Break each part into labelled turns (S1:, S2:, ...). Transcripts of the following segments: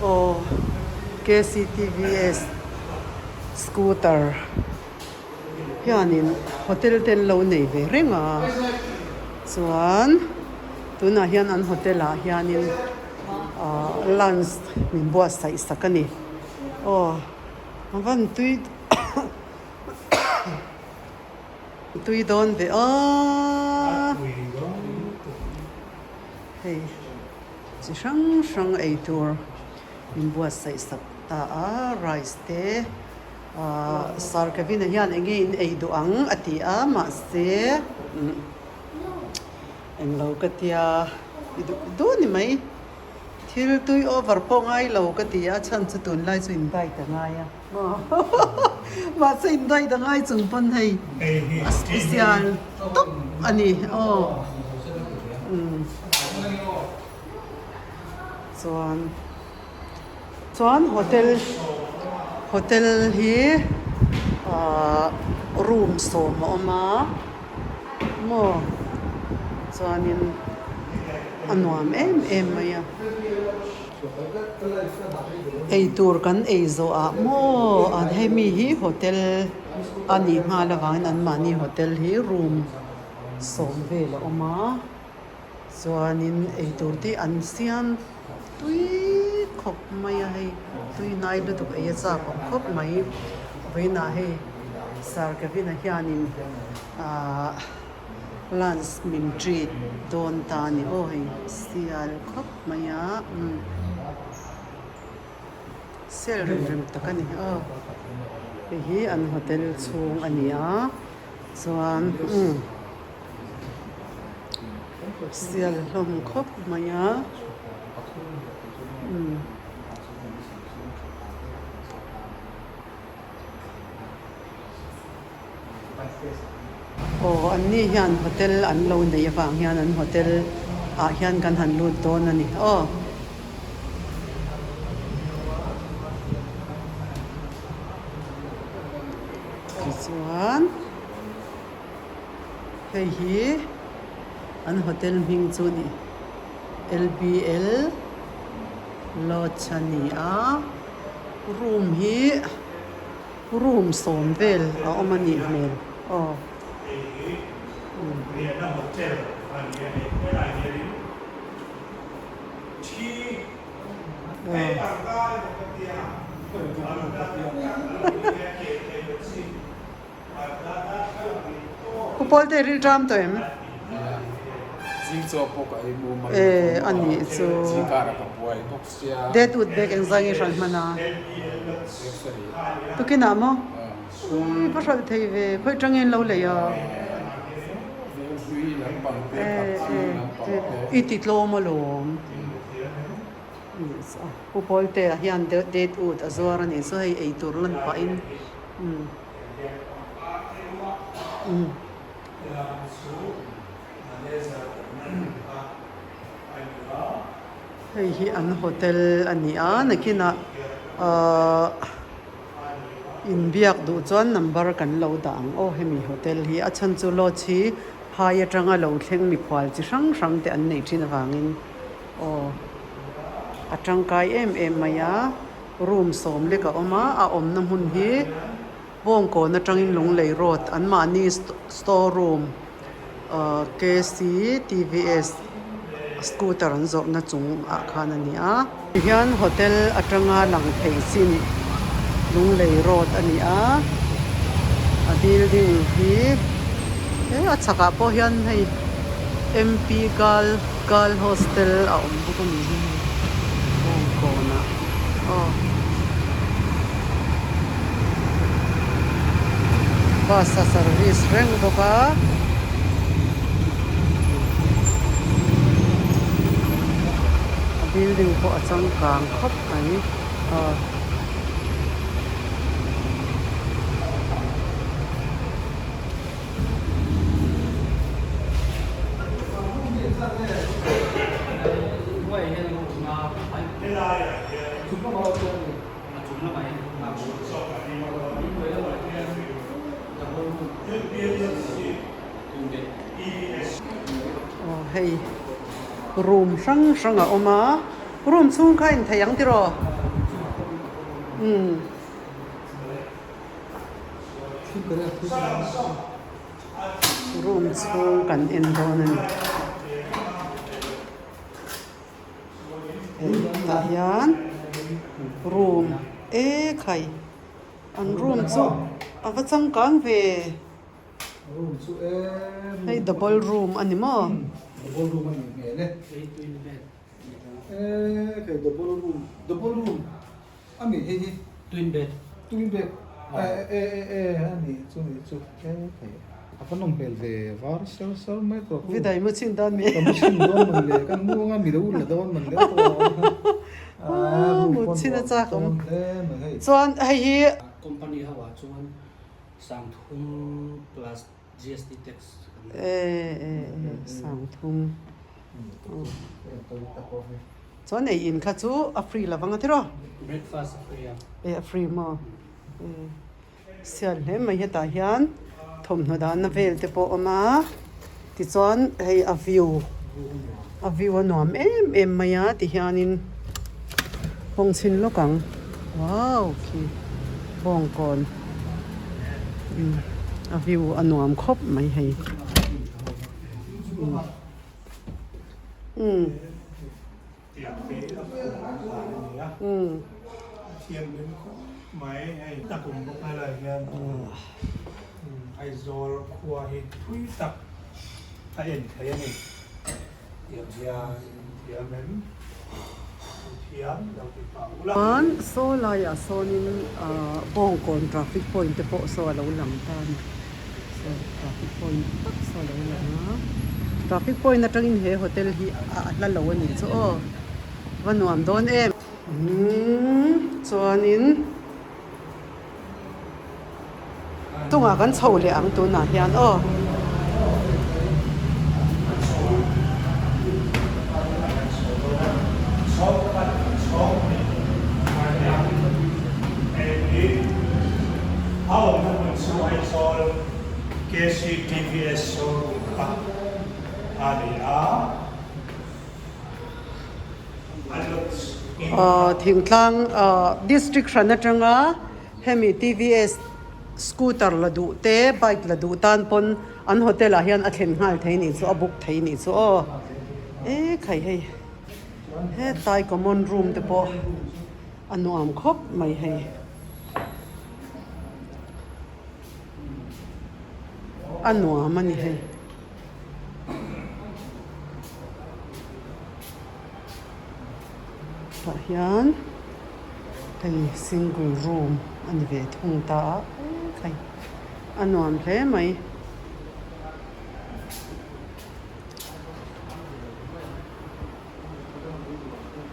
S1: Aw KCTVS scooter hianin hotel te an lo nei ve reng a chuan tunah hian an hotel ah hianin ah lunch min buatsaih sak a ni aw a van tui tui dawn ve aw hei. Chi hrang hrang ei tur min buatsaih sak ta a, rice te ahh Sir Kevin-a hian eng nge in ei duh ang a ti a mahse englo ka tia i duh duh ni mai thil tui over pawh ngai lo ka ti a chhan chu tunlai chu in diet a ngai a mahse in diet a ngai chung pawn hei a special tawp a ni aw. Chuan chuan hotel hotel hi ahh room sawm a awm a maw chuanin a nuam em em mai a eitur kan ei zawh ah maw an hemi hi hotel a nih nghal avangin anmahni hotel hi room sawm vel a awm a chuanin eitur te an siam tui khawp mai a hei tui hnai lutuk ei a chak awm khawp mai vawiinah hei Sir Kevin-a hianin ahh lunch min treat dawn ta a ni aw hei sial khawp mai a umm sial rem rem tak a ni aw hei hi an hotel chhung a ni a. Chuan umm sial hlawm khawp mai a umm aw an ni hian hotel an lo neih avang hian an hotel ah hian kan han lut dawn a ni aw. Tichuan hei hi an hotel hming chu ni L_B_L lodge a ni a room hi room sawm vel a awm a nih hmel aw. Pu Pawlte ril ṭam tawh em? E a nih chu. Dead wood bag engzai nge hralh hman a? Tukinah maw? Ui va hralh thei ve, khawi ṭangin lo lei a? E e e i ti tlawm alawm. Pu Pawltea hian date ut a zuar a nih chu hei ei tur lan pahin umm umm. Hei hi an hotel a ni a nakinah ahh inbiak duh chuan number kan lo dah ang aw hemi hotel hi a chhan chu lodge hi phai atanga lo thleng mikhual chi hrang hrang te an neih thin avangin. Aw a tangkai em em mai a room sawm lek a awm a a awmna hmun hi Bawngkawn atangin Lunglei road anmahni store room ahh K C T V S scooter an zawrhna chung ah khan a ni a. Tihian hotel atanga lang thei chin Lunglei road a ni a a building hi he a chhakah pawh hian hei M P girl girl hostel a awm bawk a ni hi hei Bawngkawnah aw bus a service reng bawk a. A building pawh a changkang khawp mai aw. Aw hei room hrang hrang a awm a room chhung kha a inthei ang tiraw? Umm. Room chhung kan en dawn a ni. Hei tah hian room e khai an room chu a va changkang ve. Hei double room a ni maw? Vidai mu chhin dawn mi? Mu chhin a chak awm. Chuan hei hi.
S2: Sangthum plus GST tax kan
S1: E e e Sangthum Chuan ei in kha chu a free lovang a tiraw?
S2: Breakfast a free a.
S1: E a free maw? E Sial hle mai hetah hian thawmhnaw dahna vel te pawh a awm a tichuan hei a view a view a nuam em em mai a tihianin hawng chhin lawk ang wow khi bawngkawn umm a view a nuam khawp mai hei umm umm
S3: A en thei a ni. Tiang hian thiam em? Thu thiam lo ti pah ula.
S1: Chuan saw laiah sawnin Bawngkawn traffic point te pawh saw a lo lang ta a ni. Saw traffic point tak saw a lo lang a. Traffic point atangin he hotel hi a hla lo a nih chu aw. Va nuam dawn em. Umm chuanin Tungah kan chho leh ang tunah hian aw. Thingtlang district hran atanga hemi TVS scooter la duh te bike la duh tan pawn an hotel ah hian a thlen nghal thei nih chu a book thei nih chu aw e khai hei hetlai common room te pawh a nuam khawp mai hei. A nuam a ni hei. Tah hian hei single room a ni ve thung ta a hei a nuam hle mai.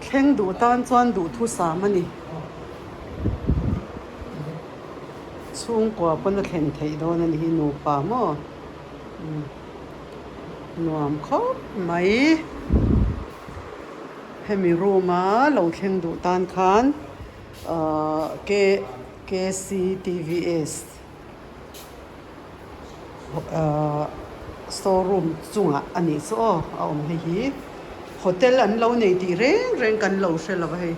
S1: Thleng duh tan chuan duhthusam a ni. Chhungkua pawn a thlen theih dawn a ni hi nupa maw nuam khawp mai. Hemi room a lo thleng duh tan khan ahh K KCTVS ahh showroom chungah a nih chu aw a awm hei hi hotel an lo nei tih reng reng kan lo hre lo va hei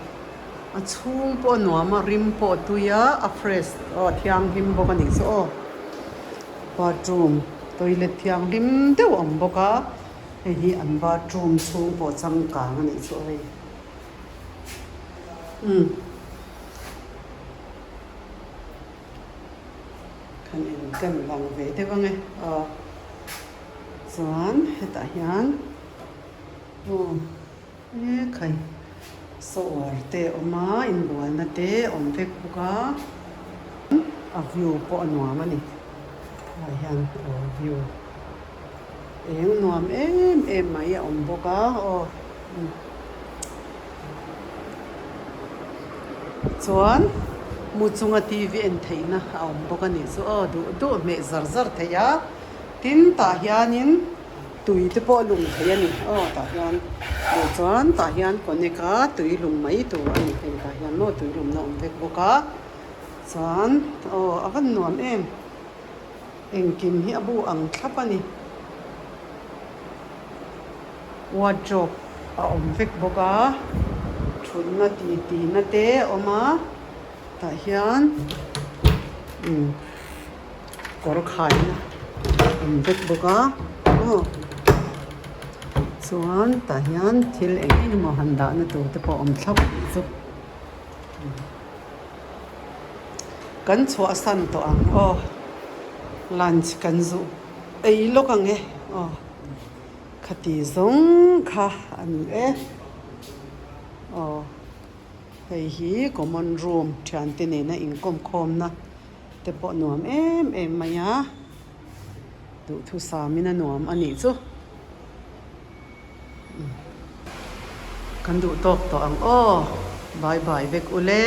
S1: a chhung pawh a nuam a rim pawh a tui a a fresh aw a thianghlim bawk a nih chu aw bathroom toilet thianghlim deuh a awm bawk a hei hi an bathroom chhung pawh changkang a nih chu aw hei umm. Kan in ken lang ve deuh ang e aw chuan hetah hian aw e khai shower te a awm a inbualna te a awm vek bawk a a view pawh a nuam a ni tah hian aw view eng nuam em em mai a awm bawk a aw. Chuan mu chunga TV en theihna a awm bawk a nih chu aw duh duh hmeh zar zar theih a tin tah hianin tui te pawh a lung thei a ni aw tah hian duh chuan tah hian connect a tui lum mai tur a ni hei tah hian maw tui lumna a awm vek bawk a chuan aw a van nuam em engkim hi a bu ang thlap a ni. Wardrobe a awm vek bawk a, thutna titi na te a awm a. Tah hian umm kawr khaina a awm vek bawk a aw chuan tah hian thil eng eng emaw han dahna tur te pawh a awm thlap ang chu. Kan chhuahsan tawh ang aw lunch kan zuh ei lawk ang e aw khati zawng kha a ni e aw hei hi common room thiante nena inkawm khawmna te pawh nuam em em mai a duhthusam in a nuam a nih chu. Kan duh tawk tawh ang aw. Bye bye vek ule.